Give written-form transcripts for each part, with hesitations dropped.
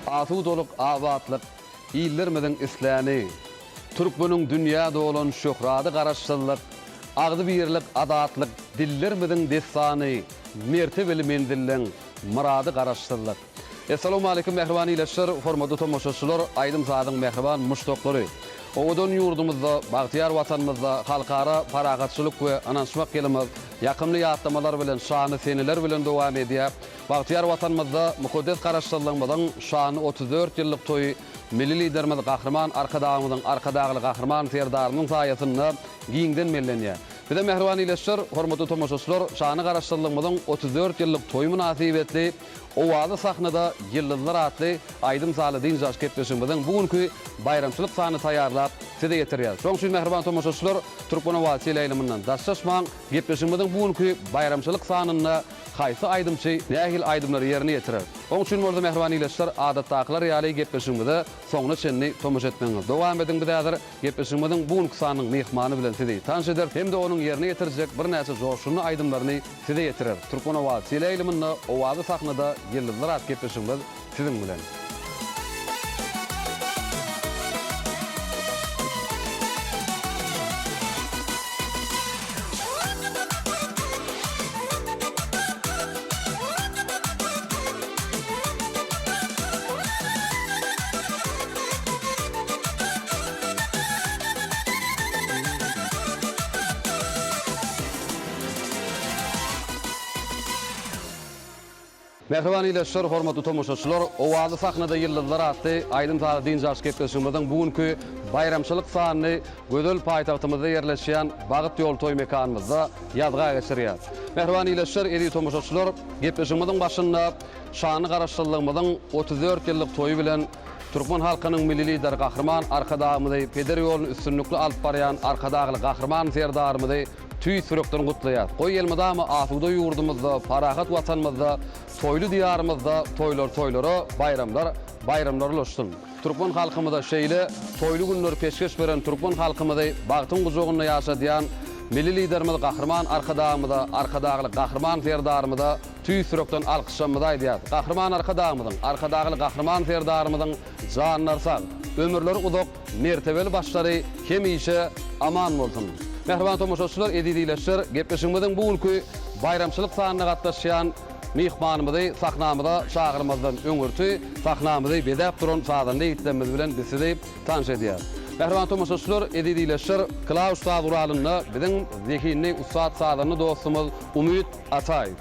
Asudalyk, abatlyk, illerimiziň isläni. Türkmeniň dünýä dolan şöhrady Garaşsyzlyk, agzybirlik, azatlyk, dillerimiziň dessany, mertebeli menzilleň myrady Garaşsyzlyk. Essalawmaleýkim mähriban ildeşler, hormatly tomaşaçylar, aýdym-sazyň mähriban muşdaklary! Owadan ýurdumyzda, bagtyýar Watanymyzda Halkara parahatçylyk we ynanyşmak ýylymyz ýakymly ýatlamalar bilen, şanly seneler bilen dowam edýär. Bagtyýar Watanymyzda mukaddes Garaşsyzlygymyzyň şanly 34 ýyllyk toýy Milli Liderimiz Gahryman Arkadagymyzyň, Arkadagly Gahryman Serdarymyzyň saýasynda giňden bellenýär. Bize mähriban ildeşler, hormatly tomaşaçylar, şanly Garaşsyzlygymyzyň 34 ýyllyk toýy mynasybetli Owazly sahnada ýyldyzlar atly aýdym-sazly dynç alyş gepleşigimiziň bu günki baýramçylyk sanyny taýýarlap, size ýetirýäris. Şonuň üçin mähriban tomaşaçylar, Türkmen owazy teleýaýlymyndan daşlaşmaň, gepleşigimiziň bu günki baýramçylyk sanynda haýsy aýdymçy nähili aýdymlary ýerine ýetirer? Oň üçin bolsa mähriban ildeşler adatdakylar ýaly gepleşigimize soňuna çenli tomaşa etmegiňizi dowam ediň biz häzir gepleşigimiziň bu günki sanynyň myhmany bilen sizi tanyş ederis hem-de onuň ýerine ýetirjek birnäçe joşgunly aýdymlaryny size ýetireris. Türkmen owazy teleýaýlymynda Owazly sahnada Ýyldyzlar atly gepleşigimiz siziň bilen. Mähriban ildeşler, hormatly tomaşaçylar, Owazly sahnada ýyldyzlar atly aýdym-sazly dynç alyş gepleşigimiziň bu günki baýramçylyk sanyny gözel paýtagtymyzda ýerleşýän Bagt ýol toý mekanymyzda ýazga geçirýäris. Mähriban ildeşler, eziz tomaşaçylar, gepleşigimiziň başynda şanly Garaşsyzlygymyzyň 34 ýyllyk toýy bilen türkmen halkynyň Milli Lideri Gahryman Arkadagymyzy, peder ýoluny üstünlikli alyp barýan Arkadagly Gahryman Serdarymyzy tüýs ýürekden gutlaýas. Goý elmydama asuda ýurdumyzda, parahat Watanymyzda, toýly Diýarymyzda toýlar toýlara, baýramlar baýramlara ulaşsyn. Türkmen halkymyza şeýle toýly günleri peşgeş beren türkmen halkymyzy bagtyň gujagynda ýaşadýan Milli Liderimiz Gahryman Arkadagymyza, Arkadagly Gahryman Serdarymyza tüýs ýürekden alkyşlarymyzy aýdýas. Gahryman Arkadagymyzyň, Arkadagly Gahryman Serdarymyzyň janlary sag, ömürleri uzak, mertebeli başlary hemişe aman bolsun! Mähriban tomaşaçylar, eziz ildeşler, gepleşigimiziň bu günki baýramçylyk sanyna gatnaşýan myhmanymyzy sahnamyza çagyrmazdan öňürti sahnamyzy bezäp duran sazanda ýigitlerimiz bilen biz sizi tanyş edýäris. Mähriban tomaşaçylar, eziz ildeşler, klawiş saz guralynda biziň zehinli ussat sazanda dostumyz Umyt Ataýew.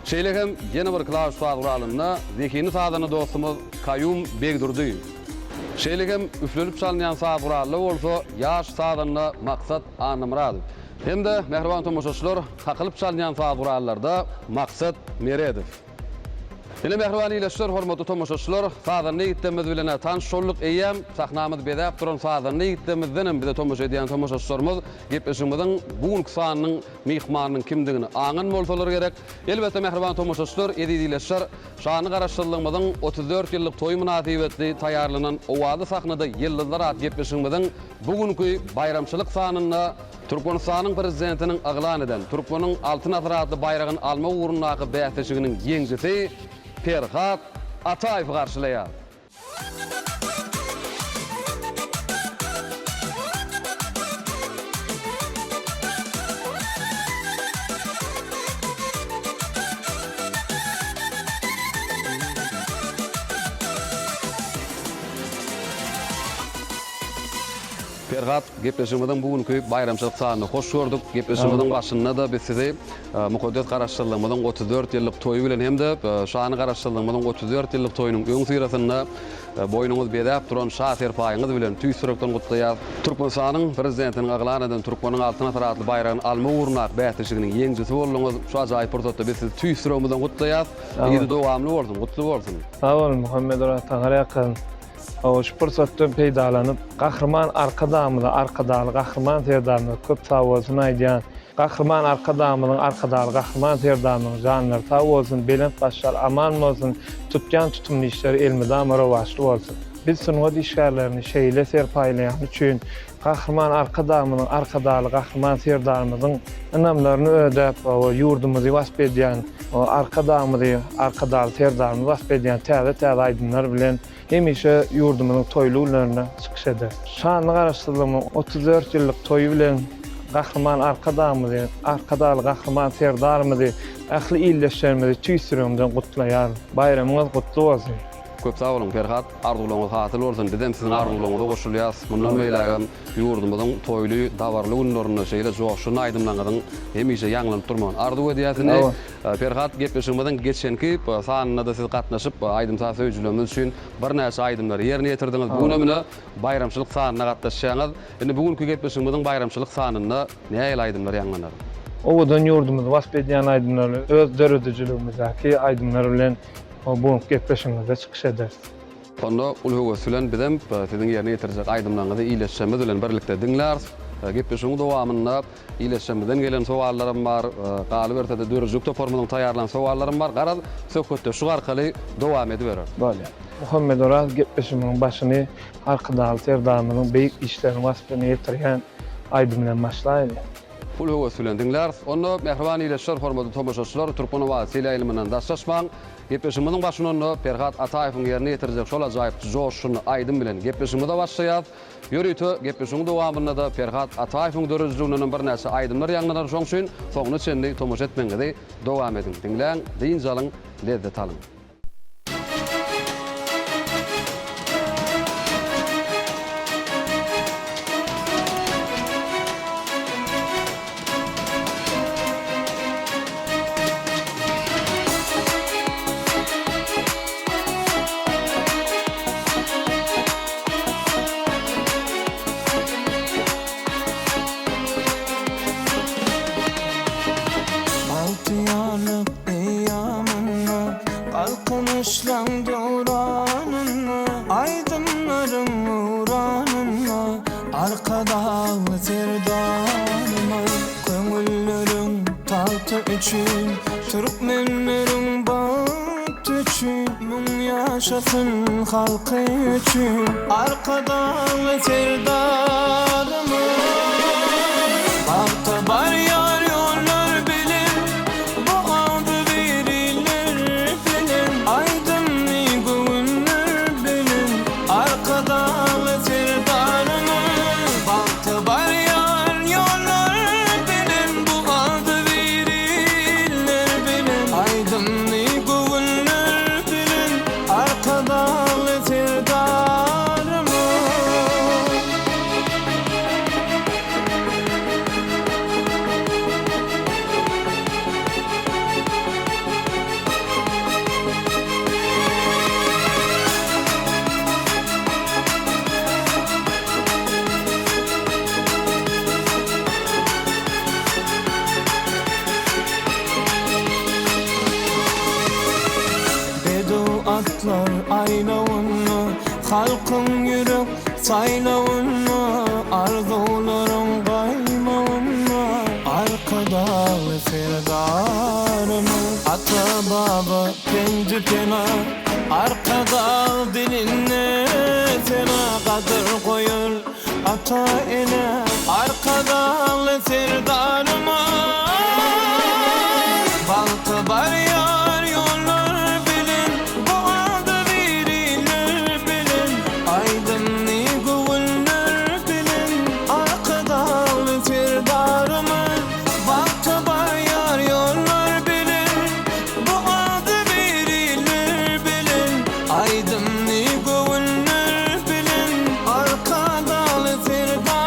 Şeýle hem ýene bir klawiş saz guralynda zehinli sazanda dostumyz Kaýum Begdurdyýew. Şeýle hem üflenip çalynýan saz guralynda bolsa ýaş sazanda Maksat Annamyradow. Hem-de, mähriban tomaşaçylar, kakylyp çalynýan saz gurallarda Maksat Meredow. Ine, mähriban ildeşler, hormatly tomaşaçylar, sazanda ýigitlerimiz bilen-ä tanyş bolduk. Eýýäm sahnamyzy bezäp duran sazanda ýigitlerimizdenem bize tomaşa edýän tomaşaçylarymyz gepleşigimiziň bu günki sanynyň myhmanynyň kimdigini aňan bolsalar gerek. Elbetde, mähriban tomaşaçylar, eziz ildeşler, şanly Garaşsyzlygymyzyň 34 ýyllyk toýy mynasybetli taýýarlanan Owazly sahnada ýyldyzlar atly gepleşigimiziň bu günki baýramçylyk sanynda Türkmenistanyň Prezidentiniň yglan eden Türkmeniň Altyn asyry atly baýragyny almak ugrundaky bäsleşiginiň ýeňjisi Perhat Ataýewi garşylaýar. Perhat, gepleşigimiziň bu günki baýramçylyk sanyny hoş gördük. Gepleşigimiziň başynda-da biz sizi Mukaddes Garaşsyzlygymyzyň 34 ýyllyk toýy bilen hem-de şanly Garaşsyzlygymyzyň 34 ýyllyk toýunyň öňüsyrasynda boýnuňyzy bezäp duran şa serpaýyňyz bilen tüýs ýürekden gutlaýarys. Türkmenistanyň Prezidentiniň yglan eden Türkmeniň Altyn asyry atly baýragyny almak ugrundaky bäsleşiginiň ýeňijisi bolduňyz. Şu ajaýyp pursatda biz sizi tüýs ýüregimizden gutlaýarys. Yzy dowamly bolsun, gutly bolsun! Sag boluň, Muhammedoraz Taňryýalkasyn. Hawa, şu pursatdan peýdalanyp, Gahryman Arkadagymyza, Arkadagly Gahryman Serdarymyza köp sagbolsun aýdýan. Gahryman Arkadagymyzyň, Arkadagly Gahryman Serdarymyzyň janlary sag bolsun, belent başlary aman bolsun, tutýan tutumly işleri elmydama rowaçly bolsun! Biz sungat işgärlerini şeýle serpaýlaýany üçin Gahryman Arkadagymyzyň, Arkadagly Gahryman Serdarymyzyň ynamlaryny ödäp, ýurdumyzy wasp edýän, Arkadagymyzy, Arkadagly Serdarymyzy wasp edýän täze-täze aýdymlar bilen hemişe ýurdumyzyň toýly günlerinde çykyş eder. Şanly Garaşsyzlygymyzyň 34 ýyllyk toýy bilen Gahryman Arkadagymyzy, Arkadagly Gahryman Serdarymyzy, ähli ildeşlerimizi tüýs ýüregimden gutlaýaryn. Baýramyňyz gutly bolsun! Köp sag boluň Perhat, arzuwlaryňyz hasyl bolsun, bizem siziň arzuwlaryňyza goşulýas, mundan beýlägem ýurdumyzyň toýly, dabaraly günlerinde şeýle joşgunly aýdymlaryňyzyň hemişe ýaňlanyp durmagyny arzuw edýäs. Indi Perhat gepleşigimiziň geçenki sanynda-da siz gatnaşyp aýdym-saz söýüjilerimiz üçin birnäçe aýdymlary ýerine ýetirdiňiz. Bu günem ine baýramçylyk sanyna gatnaşýaňyz. Indi bu günki gepleşigimiziň baýramçylyk sanynda nähili aýdymlar ýaňlanar? Owadan ýurdumyzy wasp edýän aýdymlar, öz döredijiligimizdäki aýdymlar bilen Bu günki gepleşigimizde çykyş ederis. Onda uly höwes bilen bizem siziň ýerine ýetirjek aýdymlaryňyzy ildeşlerimiz bilen birlikde diňläris. Gepleşigiň dowamynda ildeşlerimizden gelen sowallaram bar, galyberse-de döredijilik toparymyzyň taýýarlan sowallaram bar. Garaz, söhbetdeşlik arkaly dowam edibereris. Bolýar. Muhammet Oraz gepleşigimiziň başyny Arkadagly Serdarymyzyň beýik işleriniň waspyny ýetirýän aýdym bilen başlaýly. Uly höwes bilen diňläris. Onda, mähriban ildeşler, hormatly tomaşaçylar, Türkmen owazy teleýaýlymyndan daşlaşmaň. Gepleşigimiziň başynda Perhat Ataýewiň ýerine ýetirjek şol ajaýyp joşgunly aýdym bilen gepleşigimize başlaýas. Ýörite gepleşigiň dowamynda-da Perhat Ataýewiň döredijiligindenem birnäçe aýdymlar ýaňlanar, şoň üçin soňuna çenli tomaşa etmegiňizi dowam ediň. Diňläň, dynç alyň, lezzet alyň. Bagtyýarlyk eýýamynda, Galkynyşlaň döwranynda, Aýdymlaryň uranynda, Arkadagly Serdarymyz. Köňülleriň tagty üçin, Türkmenleriň bagty üçin, Müň ýaşasyn halky üçin, Arkadagly Serdarymyz. Bagta barýar ýollar bilen, Bu ady biriler bilen, Aýdymly göwünler bilen, Arkadagly Serdarymyz. Bagta barýar ýollar bilen, Bu ady biriler bilen, Aýdymly göwünler bilen, Arkadagly Serdarymyz. Bedew atlar aýlawynda, Halkyň ýürek saýlawynda, Arzuwlaryň gaýmagynda, Arkadagly Serdarymyz. Ata-baba pendi-pena, Arkadag dilinde sena, Gadyr goýar ata-ene, Arkadagly Serdarymyz. Bagta barýar ýollar bilen, Bu ady biriler bilen, Aýdymly göwünler bilen, Arkadagly Serdarymyz. Bagta barýar ýollar bilen, Bu ady biriler bilen, Aýdymly göwünler bilen, Arkadagly Serdarymyz.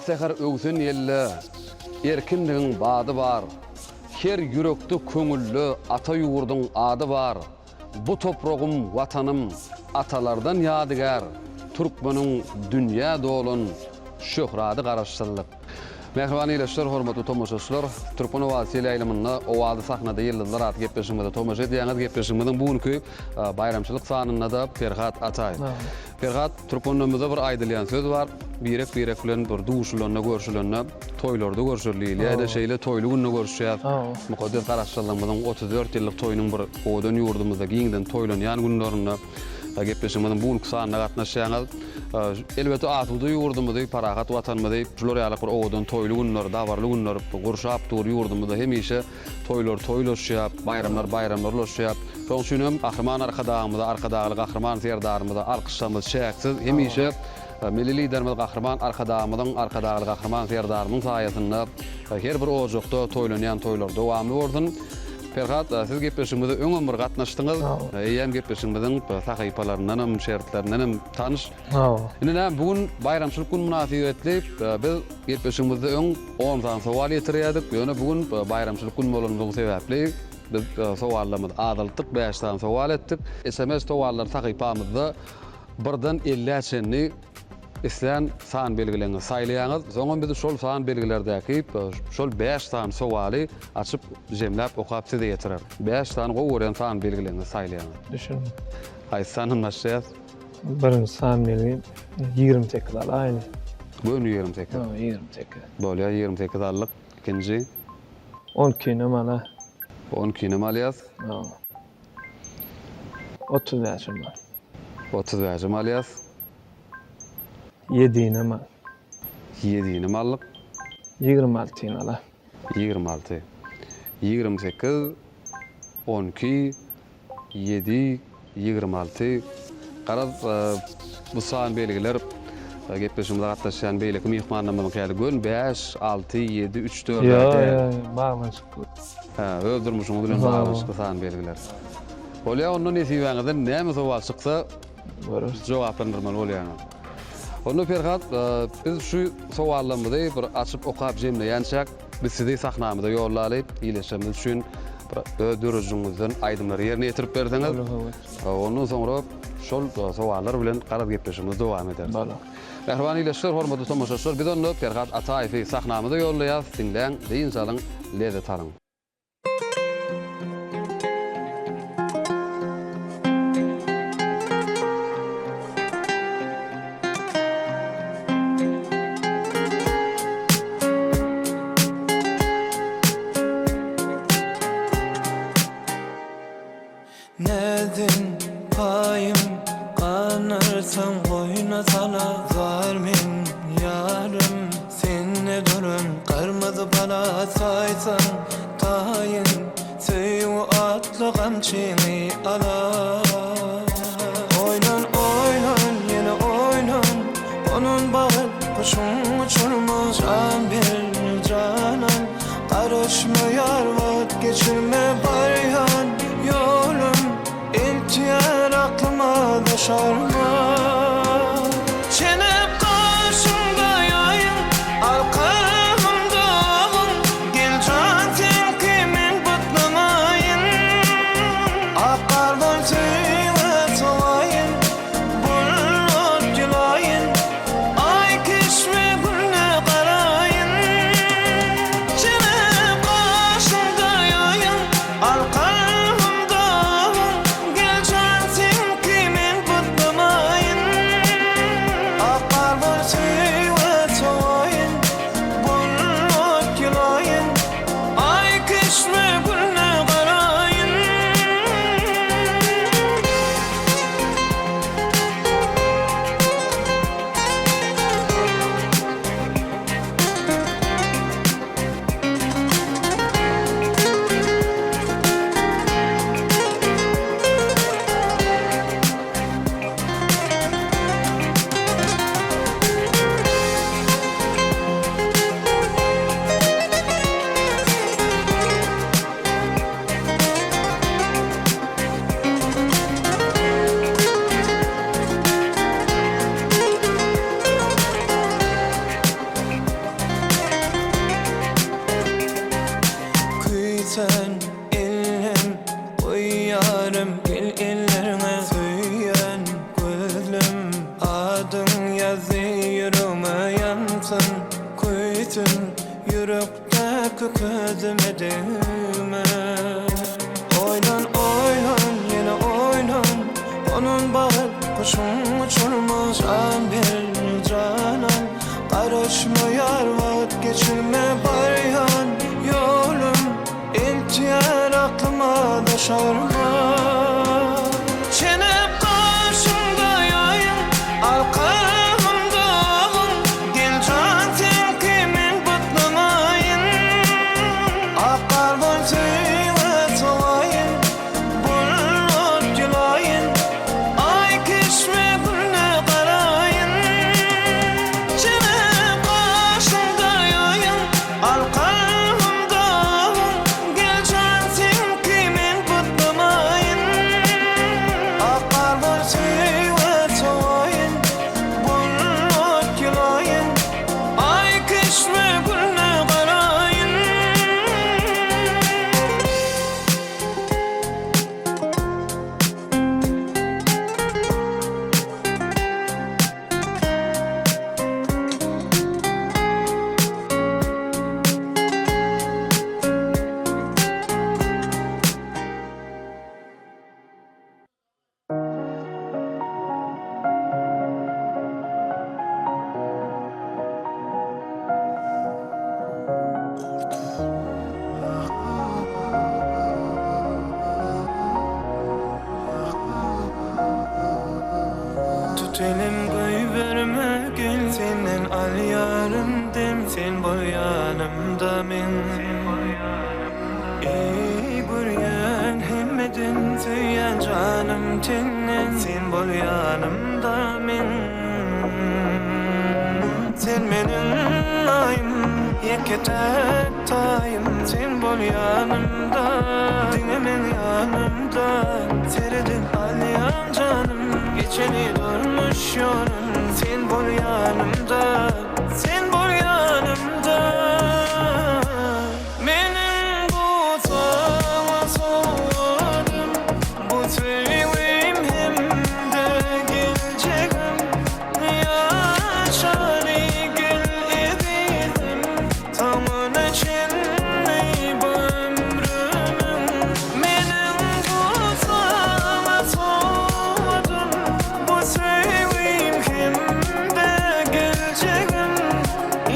Ak säher öwsen ýelde erkinligiň bady bar. Her ýürekde, köňülde ata ýurduň ady bar. Bu topragym, Watanym, atalardan ýadygär, Türkmeniň dünýä dolan şöhrady Garaşsyzlyk. Mähriban ildeşler, hormatly tomaşaçylar! Türkmen owazy teleýaýlymynda Owazly sahnada ýyldyzlar atly gepleşigimize tomaşa edýäňiz. Gepleşigimiziň bu günki baýramçylyk sanynda-da Perhat Ataýew. Perhat, türkmenlerimizde bir aýdylýan söz bar, Birek-birek bilen bir duşulanda, görşülende toýlarda görşeli diýilýär. Şeýle toýly günde görüşýäs. Mukaddes Garaşsyzlygymyzyň 34 ýyllyk toýunyň bir owadan ýurdumyzda giňden toýlanýan günlerinde gepleşigimiziň bu günki sanyna gatnaşýaňyz. Elbetde, asuda ýurdumyzy, parahat Watanymyzy şular ýaly bir owadan toýly günler, dabaraly günler gurşap dur. Ýurdumyzda hemişe toýlar toýlaşýar, baýramlar baýramlar ulaşýar. Şonuň üçin hem Gahryman Arkadagymyza, Arkadagly Gahryman Serdarymyza alkyşlarymyz çäksiz. Hemişe Milli Liderimiz Gahryman Arkadagymyzyň, Arkadagly Gahryman Serdarymyň saýasynda her bir ojakda toýlanýan toýlar dowamly bolsun. Perhat, siz gepleşigimize öňem bir gatnaşdyňyz. Eýýäm gepleşigimiziň sahypalaryndanam, şertlerindenem tanyş. Indi näme, bu gün baýramçylyk güni mynasybetli biz gepleşigimizde öň on sany sowal ýetirýärdik. Ýöne bu gün baýramçylyk güni bolandygy sebäpli biz sowallarymyzy azaltdyk, bäş sany sowal etdik. Sms sowallar sahypamyzda birden ellä çenli islän san belgileriňizi saýlaýaňyz. Soňam biz şol san belgilerdäki şol bäş sany sowaly açyp, jemläp okap size ýetireris. Bäş sany gowy görýän san belgileriňizi saýlaýaňyz. Düşündim. Haýsy sandan başlaýas? Birinji san belgi 28 alaýyn. Göni 28. Ha, 28. Bolýar, 28 aldyk. Ikinji. 12-nem ala. 12-nem alýas. Ha. 35-em bar. 35-em alýas. 7-nem al. 7-nem aldyk. 26-ny ala. 26. 28, 12, Ýedi, 26. Garaz, bu san belgiler gepleşigimize gatnaşýan beýleki myhmanlarymyzyňky ýaly göni bäş, alty, ýedi, üç, dört Ýok, däl. ýok, ýok, baglanyşykly. Hä, öz durmuşyňyz bilen baglanyşykly san belgiler. Bolýar, onda nesibäňizden näme sowal çyksa, Göreris. jogaplandyrmaly bolýaňyz. Onda Perhat, biz şu sowallarymyzy bir açyp okap jemleýänçäk, Biz sizi sahnamyza ýollaly, ildeşlerimiz üçin bir öz döredijiligiňizden aýdymlary ýerine ýetirip berseňiz, ondan soňra şol sowallar bilen garaz gepleşigimizi dowam ederis. Mähriban ildeşler, hormatly tomaşaçylar, biz onda Perhat Ataýewi sahnamyza ýollaýarys, diňläň, dynç alyň, lezzet alyň. Näden paýym ganarsaň goýna sala Zar men ýarym sende duran gyrmyzy bala Saýsaň taýyn Söýgi atly gamçyňy ala. Oýnan, oýnan, ýene oýnan, Gonan bagt guşuň uçurma. Jan ber, janan, garaşma ýar wagt geçirme Barýan ýolum eltýär aklyma daşarma. Çenep gaşyňda ýaýyň, al kalbymda agyň, Gel jan seňki men butlamaýyn. Ak gardan söýgä sowaýyn, Bulut ýylaýyn, Aý keşbi gülle garaýyn. Çenep gaşyňda ýaýyň, al kalbymda agyň, Gel jan seňki men butlamaýyn. Ýarym gel elleriňe söýýän gözlem Adyň ýazdy ýüregime ýansyn köýsün Ýürekdäki közüme degme Oýlan oýlan ýene oýlan Onuň bagyt guşuň uçurma Jan ber jan al Garaşma ýar wagt geçirme Barýan ýolum Eltýär aklyma daşarma Çenep gaşymda ýaýyň Arkamda agyň Gel jan seňki men butlamaýyn Ak garbal söýgä sowaýyn Bulut ýylaýyn Aý keşme gülüne garaýyn Çenep gaşymda ýaýyň Al kalbymda agyň Gel jan seňki men butlamaýyn Ak garbal söýgä sowaýyn Bulut ýylaýyn Aý keşme gülüne garaýyn. Tut elim goýberme gel senden alýaryn dem sen bol ýanymda men Eý görýän hemmeden söýýän janym tenden sen bol ýanymda men Sen meniň aýym ýeke täk taýym sen bol ýanymda diňe meň ýanymda seredip alýan janym geçeli durmuş ýolun sen bol ýanymda sen bol ýanymda Meniň bu saňa sowgadym bu söýgim hem-de geljegim Ýaşaly gel ezizim Soňuna çenli bu ömrümiň Meniň bu saňa sowgadym bu söýgim hem-de geljegim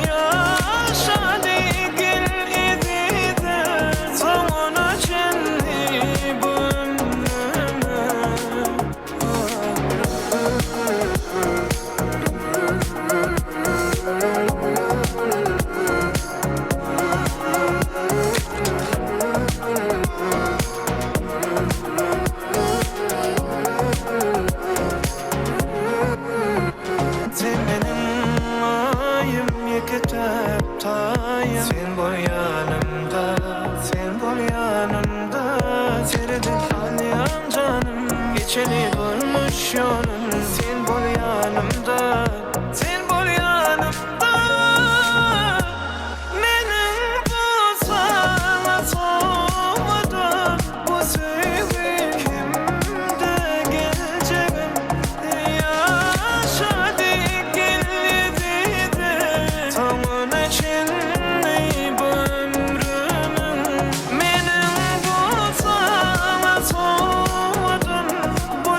Ýaşaly gel ezizim Soňuna çenli bu ömrümiň. Sen meniň aýym ýeke täk taýym Sen bol ýanymda, sen bol ýanymda Seredip alýan janym Geçeli durmuş ýolun Sen bol ýanymda, sen bol ýanymda Meniň bu saňa sowgadym Bu söýgi kimde geljegim Ýaşa diýip geldi Soňuna çenli bu ömrümiň Meniň bu saňa sowgadym Bu.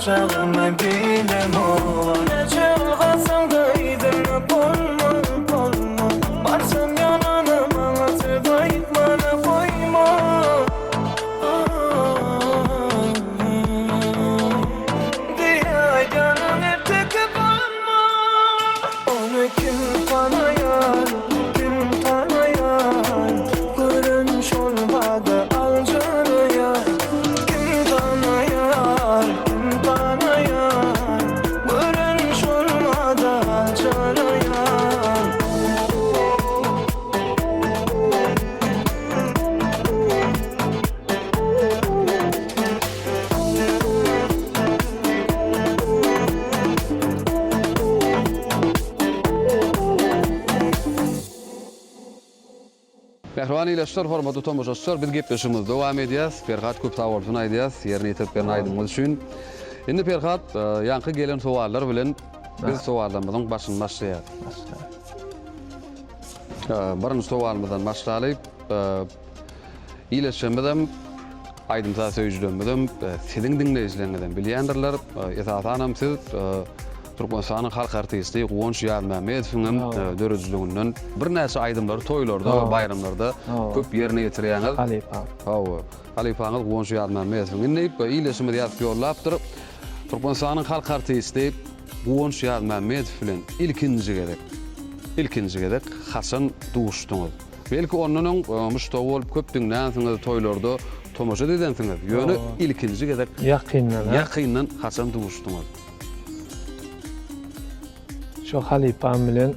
Barjagymy bilemok. Näçe ylgasaň-da yzynda bolmaz, bolmaz. Barsam ýanyna maňa söz aýtmana goýma. Diýe aýdýanyň erteki bolmaz. Ony kim tanaýar, kim tanaýar, Gören şol bada aljyraýar. Kim tanaýar, kim tanaýar, Gören şol bada aljyraýar. Mähriban ildeşler, hormatly tomaşaçylar, biz gepleşigimizi dowam edýäs. Perhat köp sag bolsun aýdýas, ýerine ýetirip beren aýdymyňyz üçin. Indi Perhat, ýaňky gelen sowallar bilen biz sowallarymyzyň başyny başlaýas. Birinji sowalymyzdan başlaly. Ildeşlerimizem, aýdym-saz söýüjilerimizem, siziň diňleýjileriňizem bilýändirler. Esasanam siz Türkmenistanyň halk artisti Guwanç Ýazmämmedowyň hem döredijiliginden birnäçe aýdymlary toýlarda we baýramlarda köp ýerine ýetirýäňiz. Halypa. Hawa, halypaňyz Guwanç Ýazmämmedowyň. Indi ildeşimiz ýazyp ýollapdyr. Türkmenistanyň halk artisti Guwanç Ýazmämmedow bilen ilkinji gezek, ilkinji gezek haçan duşduňyz? Belki ondan öň muşdagy bolup köp diňlänsiňiz, toýlarda tomaşa edensiňiz, ýöne ilkinji gezek Ýakyndan, ha? Ýakyndan haçan duşduňyz? Şu halypam bilen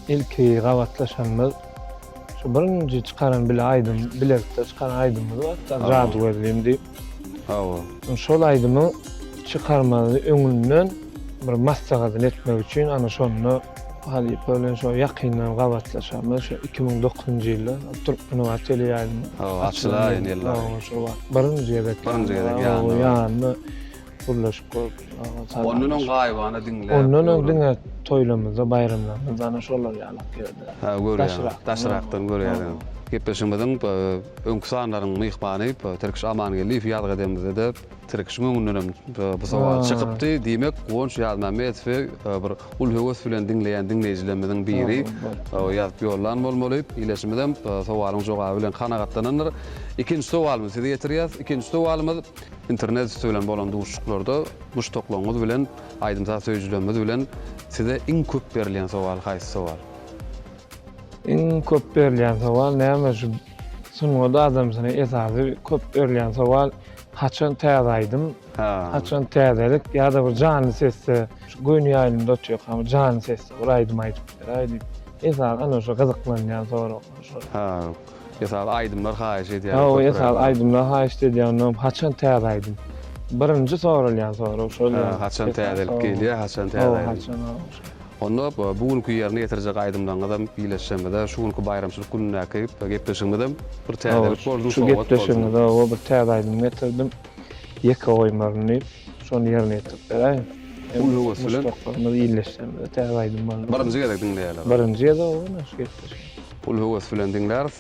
ilki gabatlaşanymyz şu birinji çykaran bile aýdym, bilelikde çykaran aýdymymyz bar, Jadygözlim diýip. Hawa. Şol aýdymy çykarmazy öňünden bir maslahatyny etmek üçin ana şonda halypa bilen şo ýakyndan gabatlaşamyz şo 2009-njy ýylda Türkmenabat teleýaýlymy. Hawa, açylaýyn ýyllar. Hawa, şo wagt birinji gezek. Birinji gezek ýanynda. Ýanynda gürleşip görüp. Ondan öň gaýybana diňläp. Ondan öň diňe toýlarymyzda, baýramlarymyzda ana şolar ýalak ýerde. Ha, görýän. Daşrakdan görýärdim. Gepleşigimiziň öňki sanlaryň myhmany Tirkiş Amangeldiýew ýazgy edenimizde-de Tirkişiň öňünden hem bu sowal çykypdy. Diýmek, Guwanç Ýazmämmedowy bir uly höwes bilen diňleýän diňleýjilerimiziň biri ýazyp ýollan bolmaly. Ildeşimizem sowalyň jogaby bilen kanagatlanandyr. Ikinji sowalymyzy size ýetirýäs. Ikinji sowalymyz internet üsti bilen bolan duşuşyklarda muşdaklaryňyz bilen, aýdym-saz söýüjilerimiz bilen size iň köp berilýän sowal haýsy sowal? Iň köp berilýän sowal näme şu sungat adamsyna esasy köp berilýän sowal haçan täze aýdym, haçan täzelik ýa-da bir janly sesde şu göni ýaýlymda otyrkam janly sesde bir aýdym aýdyp beräý diýip esasy ana şu gyzyklanýan soraglar şol. Ha, esasy aýdymlar haýyş edýär. Hawa, esasy aýdymlar haýyşt edýär, ondan haçan täze aýdym? Birinji soralýan sorag şol. Haçan täzelik gelýär, haçan täze aýdym? Haçan, hawa. Onda bu günki ýerine ýetirjek aýdymlaryňyzam birleşjegimize, şu günki baýramçylyk günündäki gepleşigimizem bir täzelik bolsun, Şu sowgat bolsun. gepleşigimize hawa bir täze aýdym getirdim. Ýeke goýmaryn diýip, şony ýerine ýetirip beräýiň. Uly höwes bilen. Muşdaklarymyz, ildeşlerimize täze aýdym boldy. Birinji gezek diňleýärler. Birinji gezek hawa şu gepleşik. Uly höwes bilen diňläris.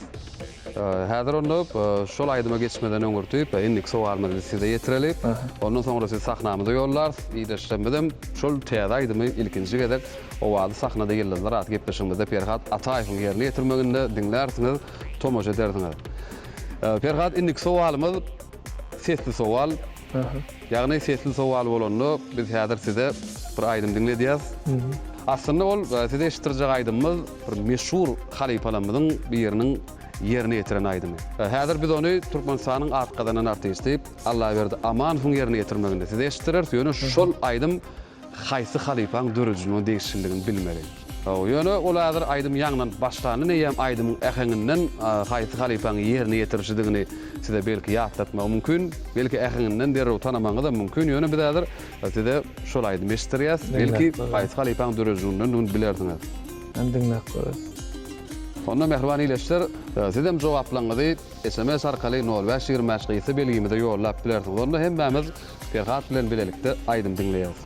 Häzir onda şol aýdyma geçmeden öňürti indiki sowalymyzy biz size ýetireli. Ondan soňra sizi sahnamyza ýollarys. Ildeşlerimizem şol täze aýdymy ilkinji gezek Owazly sahnada ýyldyzlar atly gepleşigimizde Perhat Ataýewiň ýerine ýetirmeginde diňlärsiňiz, tomaşa edersiňiz. Perhat indiki sowalymyz sesli sowal. Ýagny sesli sowal bolanda biz häzir size bir aýdym diňledýäs. Aslynda ol size eşitdirjek aýdymymyz bir meşhur halypalarymyzyň biriniň ýerine ýetiren aýdymy. Häzir biz ony Türkmenistanyň at gazanan artisti Allaberdi Amanowyň ýerine ýetirmeginde size eşitdireris. Ýöne şol aýdym haýsy halypaň döredijiligine degişliligini bilmeli. Ýöne ol häzir aýdym ýaňlanyp başlandan eýýäm aýdymyň äheňinden haýsy halypaň ýerine ýetirişidigini size belki ýatlatmagy mümkin. Belki äheňinden derrew tanamagyňyzam mümkin. Ýöne biz häzir size şol aýdymy eşitdirýäs. Belki haýsy halypaň döredijiligindendigini bilersiňiz. Hany diňläp göreris. Onda mähriban ildeşler, sizem jogaplaryňyzy sms arkaly nol bäş 25 gysga belgimize ýollap bilersiňiz. Onda hemmämiz Perhat bilen bilelikde aýdym diňleýäris.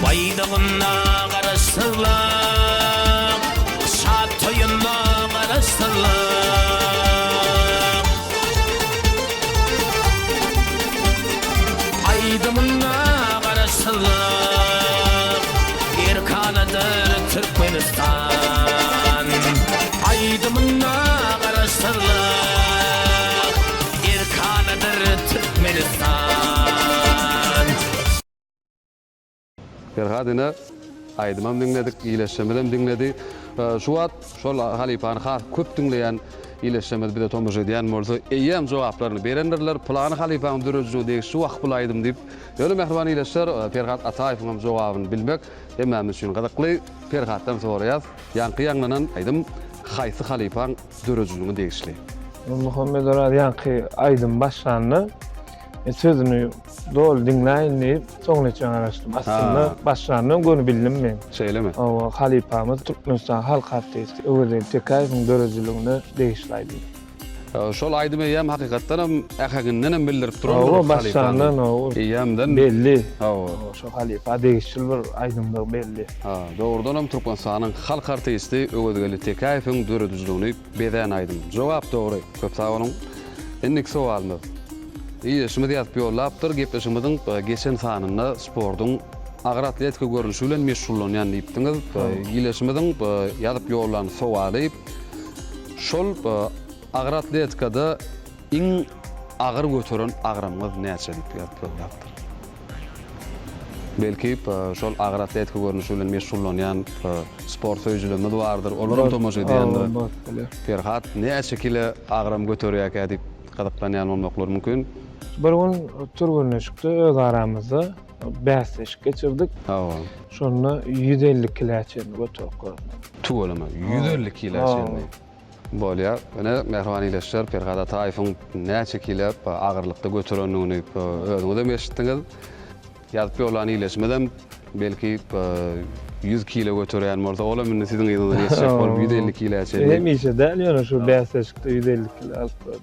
Baýdagynda Garaşsyzlyk, Şat toýunda Garaşsyzlyk. Türkmenistan. Aýdymynda Garaşsyzlyk erkanadyr Türkmenistan. Perhat ine, aýdymam diňledik, ileşjemizem diňledi. Şu wagt şol halypany has köp diňleýän ileşjemiz bize tomaşa edýän bolsa, eýýäm jogaplaryny berendirler. Pylany halypaň döredijiligine degişli wah bul aýdym diýip. Ýöne mähriban ileşler, Perhat Ataýewiň hem jogabyny bilmek hemmämiz üçin gyzykly. Perhatdan soraýas, ýaňky ýaňlanan aýdym haýsy halypaň döredijiligine degişli? Nurmuhammet Oraz ýaňky aýdym başlanda men sözüni doly diňläýin diýip soňuna çenli garaşdym. Aslynda başlandan göni bildim men. Şeýlemi? Hawa, halypamyz Türkmenistan halk artisti Öwezgeldi Tekäýewiň döredijiligine degişli aýdym. Şol aýdym eýýäm hakykatdanam äheňindenem bildirip durandyr Hawa, başlandan hawa. Eýýämden belli. Hawa. Şo halypa degişli bir aýdymdygy belli. Ha, dogrudanam Türkmenistanyň halk artisti Öwezgeldi Tekäýewiň döredijiligini bezän aýdym. Jogap dogry. Köp sag boluň. Indiki sowalymyz. Ildeşimiz ýazyp ýollapdyr, gepleşigimiziň geçen sanynda sportuň agyr atletika görnüşi bilen meşgullanýan diýipdiňiz. Ildeşimiziň ýazyp ýollan sowaly şol agyr atletikada iň agyr göteren agramyňyz näçe diýip ýazyp ýollapdyr. Belki, şol agyr atletika görnüşi bilen meşgullanýan sport söýüjilerimiz bardyr, olaram tomaşa edýändir. Perhat näçe kile agram göterýärkä diýip gyzyklanýan bolmaklary mümkin. Bir gün türgenleşikde öz aramyzda bäsleşik geçirdik. Hawa. Şonda 150 kilä çenli göterip gördüm. Tüweleme, 150 kilä çenli. Bolýar. Ine, mähriban ildeşler, Perhat Ataýewiň näçe kile agyrlykda göterendigini özüňizem eşitdiňiz. Ýazyp ýollan ildeşimizem belki 100 kile göterýän bolsa, olam indi siziň yzyňyzdan ýetjek bolup 150 kilä çenli. Hemişe däl, ýöne şu bäsleşikde 150 kile alyp gördüm.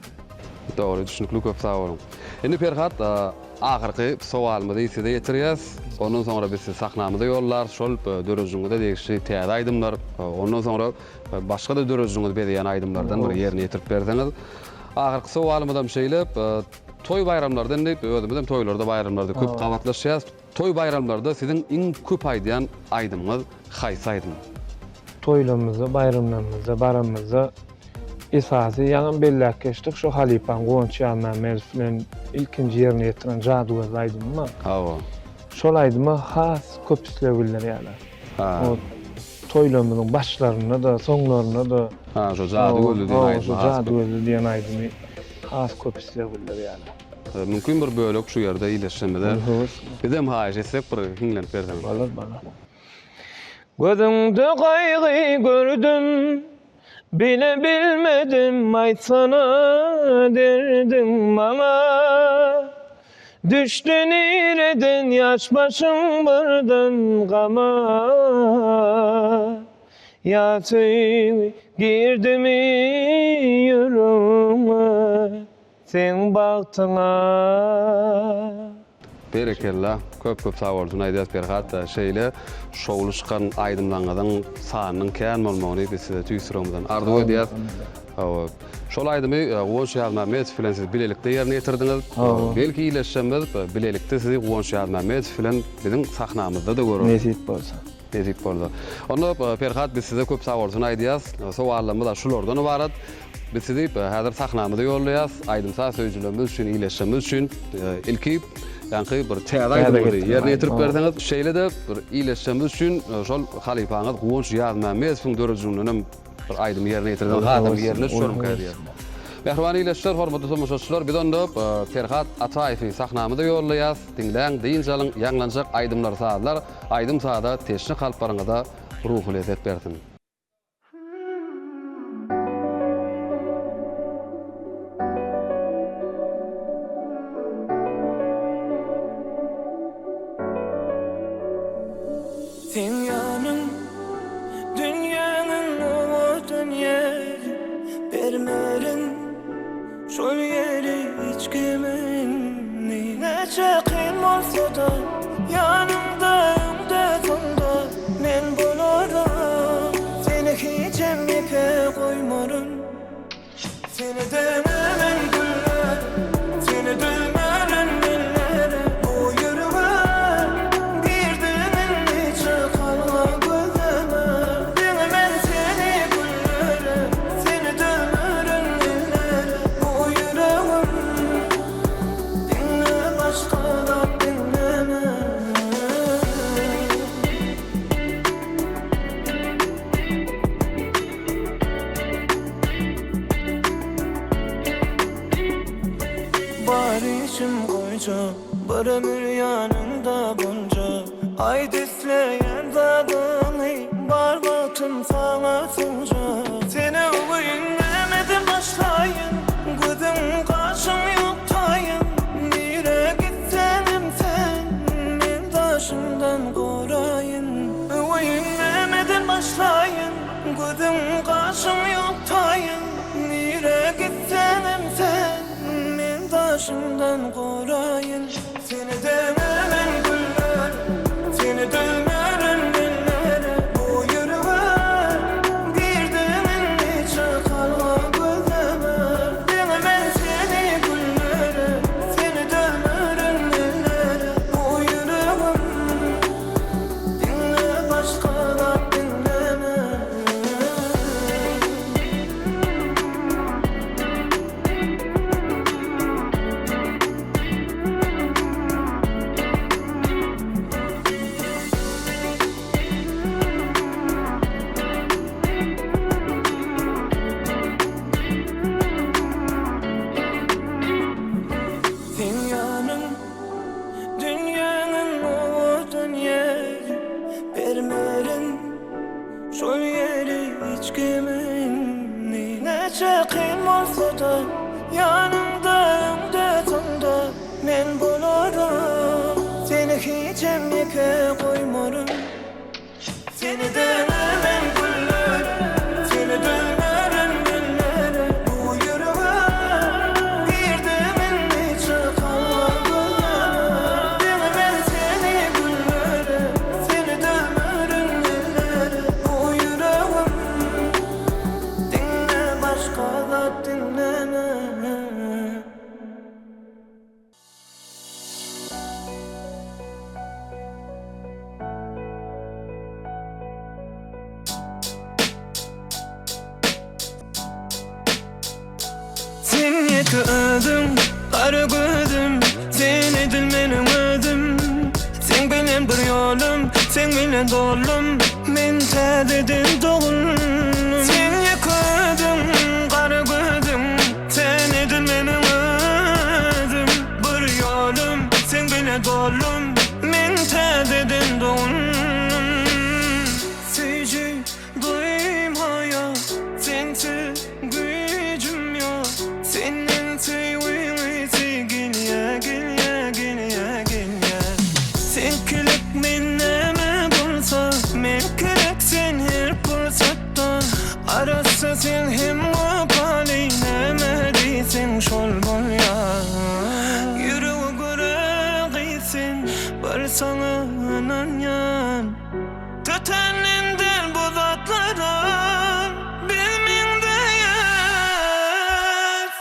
Dogry, düşnükli, köp sag boluň. Indi Perhat, ahyrky sowalymyzy size ýetirýäs. Ondan soňra biz sizi sahnamyza ýollarys. Şol döredijiňize degişli täze aýdymlar, ondan soňra Başga-da döredijiňizi bezeýän aýdymlardan bir ýerine ýetirip berseňiz. Ahyrky sowalymyzam şeýle, toý-baýramlarda indi özümizem toýlarda, baýramlarda köp gabatlaşýarys. Toý-baýramlarda siziň iň köp aýdýan aýdymyňyz haýsy aýdym? Toýlarymyzda, baýramlarymyzda baranymyzda esasy ýaňam belläp geçdik, şu halypaň Guwanç Ýazmämmedow bilen ilkinji ýerine ýetiren Jadygözel aýdymy bar. Hawa. Şol aýdyma has köp isleg bildirýärler. Ha. Toýlarymyzyň başlarynda-da, soňlarynda-da Ha, şo Jady gözli diýen aýdymy Şo Jady gözli diýen aýdymy has köp isleg bildirýärler. Mümkin bir bölek şu ýerde iýleşsemize. Bizem haýyş etsek bir hiňlenip berseňiz. Bolar, bolar. Gözüňde gaýgy gördüm, Bile bilmedim aýtsana derdiň maňa Düşdi nireden ýaş başyň birden gama Ýa söýgi girdimi ýüregiňe Seň bagtyňa. Berekella köp köp sag bolsun aýdýas Perhat şeýle şowly çykan aýdymlaňyzyň sanynyň kän bolmagyny biz size tüýs ýüregimizden arzuw edýäs. Hawa şol aýdymy Guwanç Ýazmämmedow bilen siz bilelikde ýerine ýetirdiňiz. Belki iýleşjemiz bilelikde sizi Guwanç Ýazmämmedow bilen biziň sahnamyzda-da göreris. Nesip bolsa. Nesip bolsa. Onda Perhat biz size köp sag bolsun aýdýas. Sowallarymyz-a şulardan ybarat. Biz sizi häzir sahnamyza ýollaýas. Aýdym-saz söýüjilerimiz üçin, ildeşlerimiz üçin ilki ýaňky bir täze aýdymyňyzy ýerine ýetirip berseňiz, şeýle-de bir ildeşlerimiz üçin şol halypaňyz Guwanç Ýazmämmedowyň döredijiliginden hem bir aýdymy ýerine ýetirseňiz hasam ýerine düşermikä diýýäs. Mähriban ildeşler, hormatly tomaşaçylar, biz onda Perhat Ataýewi sahnamyza ýollaýas. Diňläň, dynç alyň, ýaňlanjak aýdymlar-sazlar aýdym-saza teşne kalplaryňyza ruhy lezzet bersin. Seň ýanyň dünýäniň owadan ýeri Bermerin şol ýeri hiç kime indi Näçe kyn bolsa-da ýanyňda öňde soňda Men bolaryn Seni hiçem ýeke goýmaryn Seni deňemen güllere Seni düzmerin ellere Bu ýürege girdiň indi çykalga gözleme. Aýt isleýän zadyňy Bar wagtym saňa sunjak Seni öweýin nämeden başlaýyn Gözüň gaşyň ýok taýyn Nirä gitseňem sen Men daşyňdan goraýyn Öweýin nämeden başlaýyn Gözüň gaşyň ýok taýyn Nirä gitseňem sen Men daşyňdan goraýyn Seni deňemen güller Seni dömerin dillere Bu ýürege girdiň indi çykalga gözleme Deňemen seni güllere Seni dömerin dillere Bu ýüregim diňle başga zat diňleme. Seň ýanyň dünýäniň owadan ýeri Bermerin Şol ýeri hiç kime indi. Näçe kyn bolsa-da ýanyňda öňde soňda men bolaryn. Seni hijem ýeke goýmaryn. Seni deňemen güllere, seni dönerin dillere. Bu ýürege girdim indi çykalga gözleme. Deňemen seni güllere, Seni dömerin ellere Bu ýüregim Diňle başga zat diňleme. Sen ýeke özüň, gara gözüm, Sen edil meniň özüm. Seň bilen bir ýolum, seň bilen doldum, Men täzeden doguldym. Sen ýeke özüň, gara gözüm, Sen edil meniň özüm. Bir ýolum, seň bilen doldum, Men täzeden doguldym. Söýji Duýmaýa sensiz güýjüm ýok Senden söýgüňi gelýä gelýä gelýä gelýä Seňkilik men näme bolsa Menkilik sen her pursatda Arassa sen hem wepaly Näme diýseň şol bolýa Ýürege görä gyz sen Bar saňa ynanýan Tötänden bu zatlara biz meňzeýäs.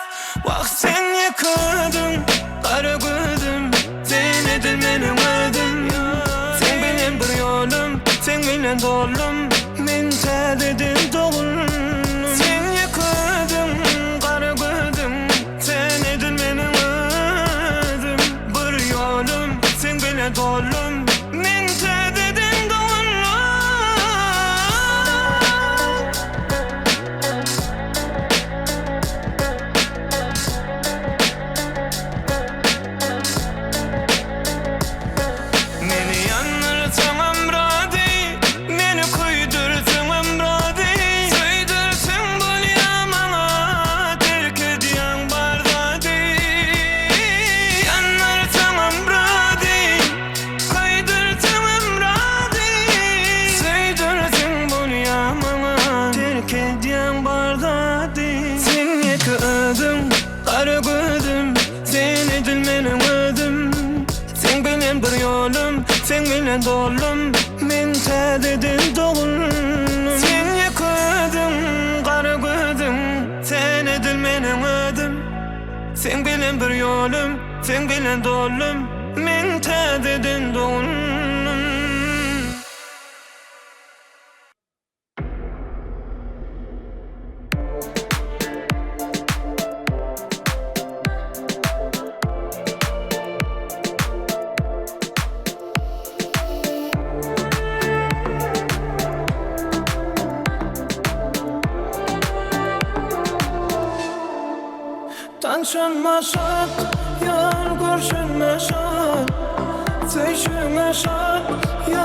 Wah sen ýeke özüň, gara gözüm, sen edil meniň özüm. Seň bilen bir ýolum, seň bilen doldum, men täzeden doguldym. Sen ýeke özüň, gara gözüm, sen edil meniň özüm. Bir ýolum, seň bilen doldum. Men täzeden doguldym. Meni ýandyrsaňam razy, meni köýdürseňem razy. Söýdürseň bolýa maňa, terk edýäň bar zady. Ýandyrsaňam razy, Köýdürseňem razy Söýdürseň bolýa maňa Terk edýäň bar zady Sen ýeke özüň gara gözüm Sen edil meniň özüm Seň bilen bir ýolum Seň bilen doldum Men täzeden doguldum Sen ýeke özüň gara gözüm Sen edil meniň özüm Seň bilen bir ýolum Seň bilen doldum Men täzeden doguldum. Tanşanma şat, ýar görşenme şat, Söýşüňe şat, ýar.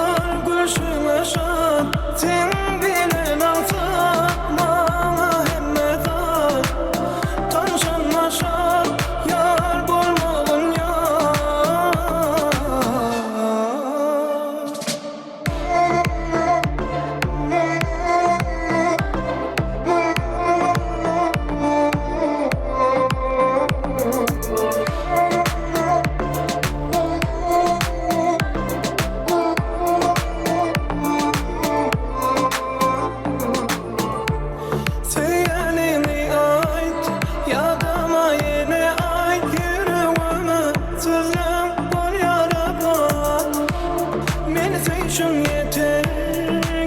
üçin ýeter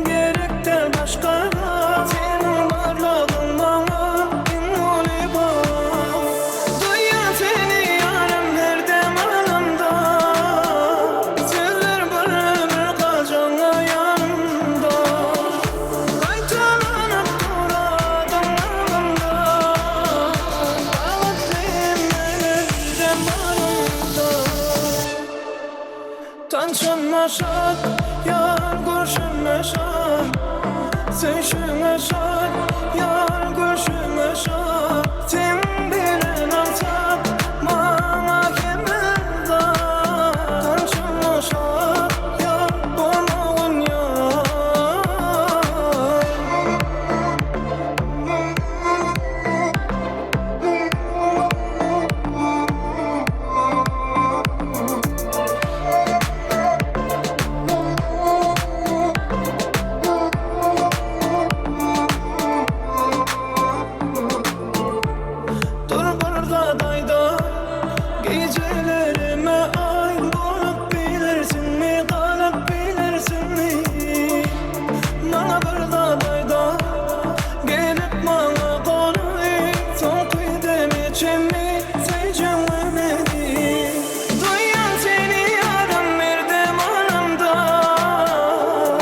Gerek däl başga zat Seniň barlygyň maňa iň uly bagt Duýýan seni ýarym her dem alymda Sözler bir ömür galjaňa ýanymda Gaýtalanyp dur adyň aňymda Bagtly hemmelerden barymda Tanşanyma şat, ýar görşüme şat Söýşüňe şat, ýar gülşüňe şat Seň bilen aňsat, maňa hemme zat Tanşanyma şat, ýar bolmagyn ýar. Dur bir zat aýda, gijelerime aý bolup bilersiňmi, galyp bilersiňmi? Maňa bir zat aýda, gelip maňa golaý, soňky deme çenli söýjeňmi meni? Duýýan seni ýarym merdem alamda,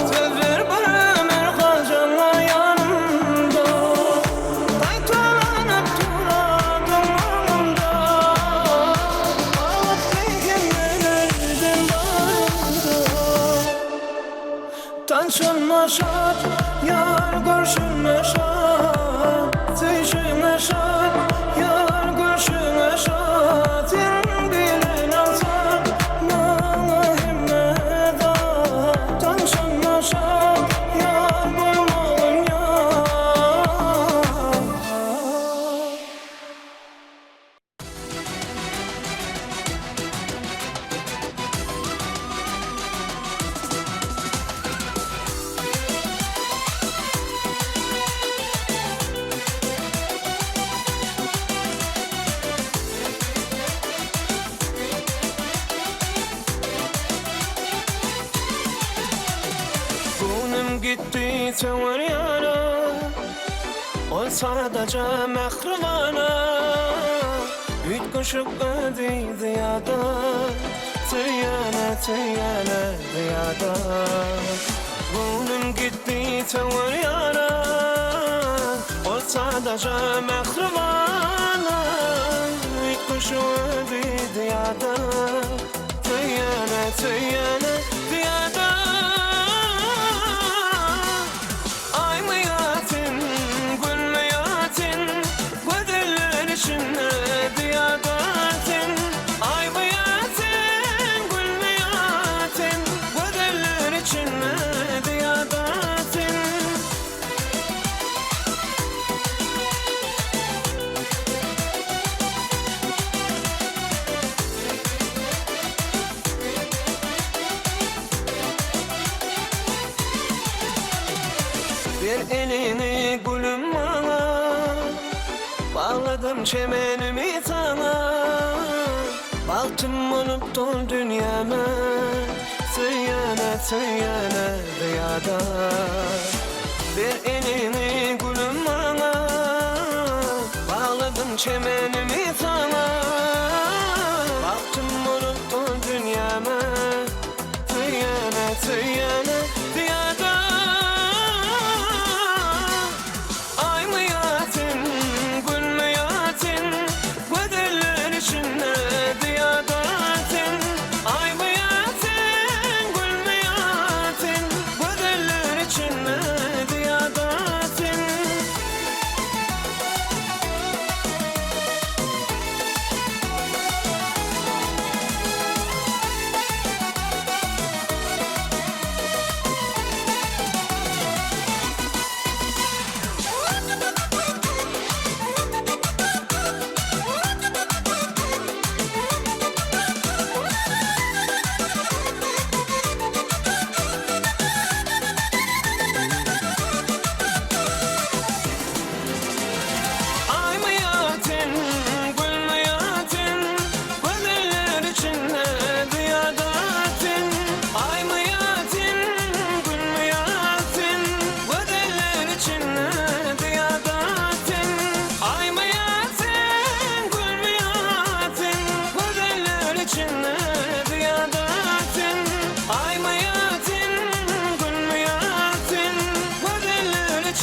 Söz ber bir ömür galjaňa ýanymda. Gaýtalanyp dur adyň aňymda, Bagtly hemmelerden barymda. Tanşanyma şat, ýar görşüme şat, Söýşüňe şat, ýar gülşüňe şat, Sen bilen aňsat maňa hemme zat, Tanşanyma şat, ýar bolmagyn ýat. Göwnüm gitdi söwer ýara, Ol sadaja mähribana, Üýtgeşik özi zyýada, Söýene, söýene zyýada. Göwnüm gitdi söwer ýara, Ol sadaja mähribana, Üýtgeşik özi zyýada, Söýene, söýene zyýada. Aýmy ýa sen, Günmi ýa sen, Gözeller içinde zyýada sen. Aýmy ýa sen, Günmi ýa sen, Gözeller içinde zyýada sen. Ber eliňi gülüm maňa, Bagladym çemenimi saňa, Bagtym bolup dol dünýäme, Söýene, söýene zyýada. Ber eliňi gülüm maňa, Bagladym çemenimi saňa, Bagtym bolup dol dünýäme, Söýene, söýene zyýada. Aýmy ýa sen, Günmi ýa sen, Gözeller içinde zyýada sen. Aýmy ýa sen, Günmi ýa sen, Gözeller içinde zyýada sen.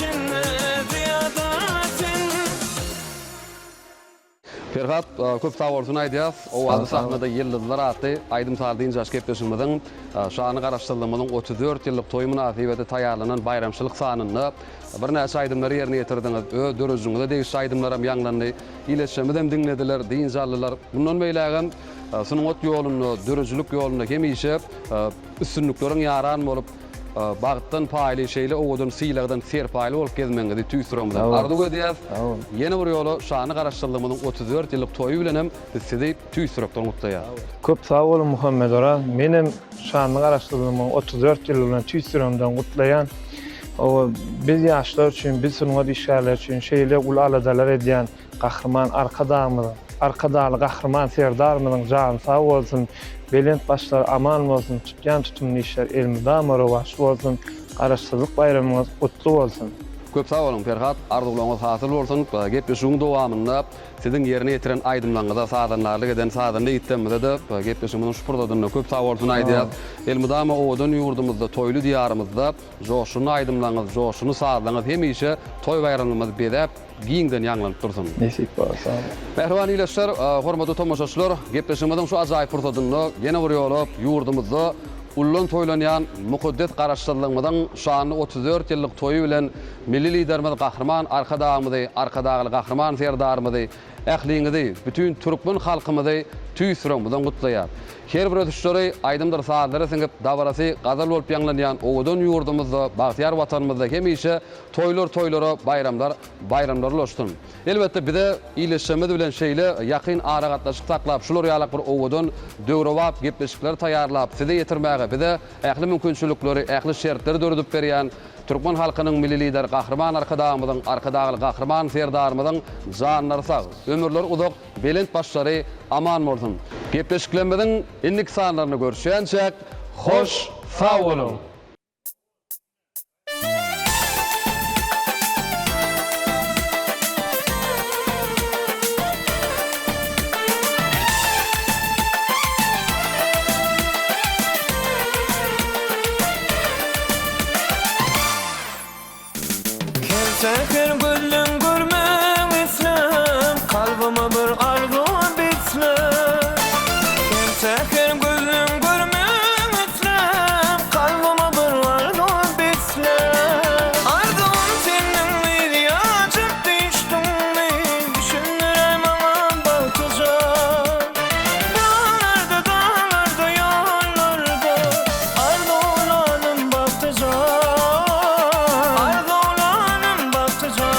içinde zyýada sen. Perhat, köp sag bolsun aýdýas. Owazly sahnada ýyldyzlar atly aýdym-saz dynç alyş gepleşigimiziň şanly Garaşsyzlygymyzyň 34 ýyllyk toýy mynasybetli taýýarlanan baýramçylyk sanynda birnäçe aýdymlary ýerine ýetirdiňiz. Öz döredijigiňize degişli aýdymlaram ýaňlandy. Ildeşlerimiz diňlediler, dynç aldylar. Mundan beýlägem sungat ýolunda, döredijilik ýolunda hemişe üstünlikleriň ýaran bolup, bagtdan paýly, şeýle owadan sylagdan serpaýly bolup gezmegiňizi tüýs ýüregimizden arzuw edýäris. Ýene bir ýola şanly Garaşsyzlygymyzyň 34 ýyllyk toýy bilen hem biz sizi tüýs ýürekden gutlaýarys. Köp sag boluň Muhammedoraz. Menem şanly Garaşsyzlygymyzyň 34 ýyllygy bilen tüýs ýüregimden gutlaýan. Oba biz ýaşlar üçin, biz sungat işgärleri üçin şeýle uly aladalar edýän Gahryman Arkadagymyzyň, Arkadagly Gahryman Serdarymyzyň jany sag bolsun, belent başlary aman bolsun, tutýan tutumly işleri elmydama rowaç bolsun, Garaşsyzlyk baýramyňyz gutly bolsun! Köp sag boluň Perhat, arzuwlaryňyz hasyl bolsun. Gepleşigiň dowamynda siziň ýerine ýetiren aýdymlaryňyza sazandarlyk eden sazanda ýigitlerimize-de gepleşigimiziň şu pursatynda köp sag bolsun aýdýas. Elmydama owadan ýurdumyzda, toýly diýarymyzda joşgunly aýdymlaryňyz, joşgunly sazlaryňyz hemişe toý-baýramlarymyzy bezäp, giňden ýaňlanyp dursun. Nesip bolsa. Mähriban ildeşler, hormatly tomaşaçylar, gepleşigimiziň şu ajaýyp pursadynda ýene bir ýola ýurdumyzda ullan toýlanýan mukaddes Garaşsyzlygymyzyň şanly 34 ýyllyk toýy bilen Milli Liderimiz Gahryman Arkadagymyzy, Arkadagly Gahryman Serdarymyzy, ähliňizi, bütin türkmen halkymyzy tüýs ýüregimizden gutlaýar. Her bir ösüşleri aýdymdyr sazlara siňip, dabarasy gazal bolup ýaňlanýan owadan ýurdumyzda, bagtyýar Watanymyzda hemişe Toýlar toýlara, baýramlar baýramlara ulaşsyn. Elbetde bize ildeşlerimiz bilen şeýle ýakyn aragatnaşyk saklap şular ýalak bir owadan döwrebap gepleşikleri taýýarlap size ýetirmäge bize ähli mümkinçilikleri ähli şertleri döredip berýän Türkmen halkynyň Milli Lideri Gahryman Arkadagymyzyň Arkadagly Gahryman Serdarymyzyň janlary sag, ömürleri uzak, belent başlary aman bolsun. Gepleşiklerimiziň indiki sanlarynda görüşýänçäk hoş sag boluň! Kerteker gözleň görmek islän, Kalbyma bir arzuw bislän. Kerteker gözleň görmek islän, Kalbyma bir arzuw bislän. Arzuwym senden gyz ýaçyp düşdüňmi, Düşündiräý maňa bagtyjan. Daglarda, daglarda, ýollarda Arzuwlanym bagtyjan. Arzuwlanym bagtyjan.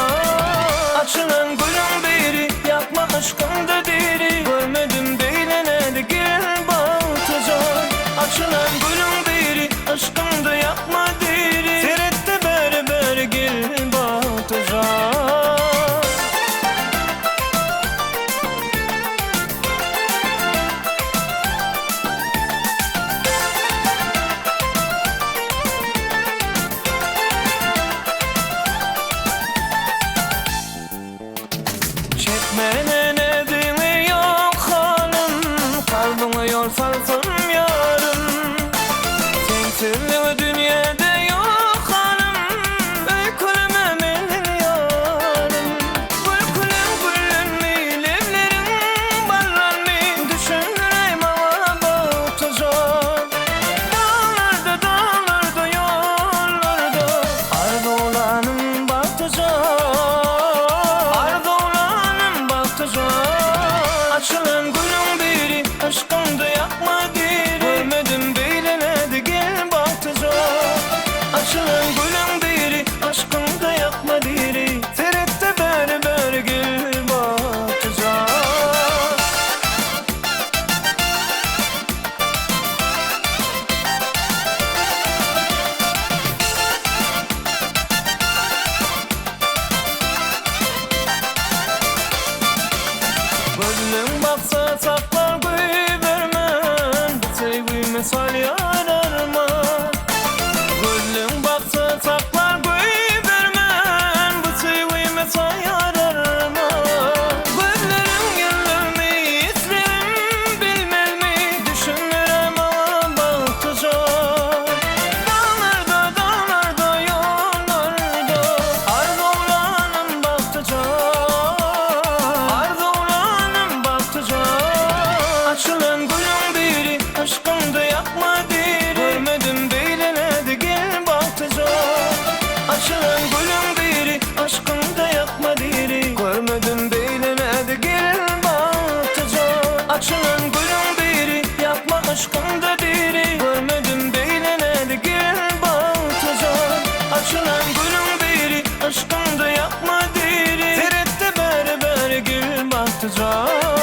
Iltija.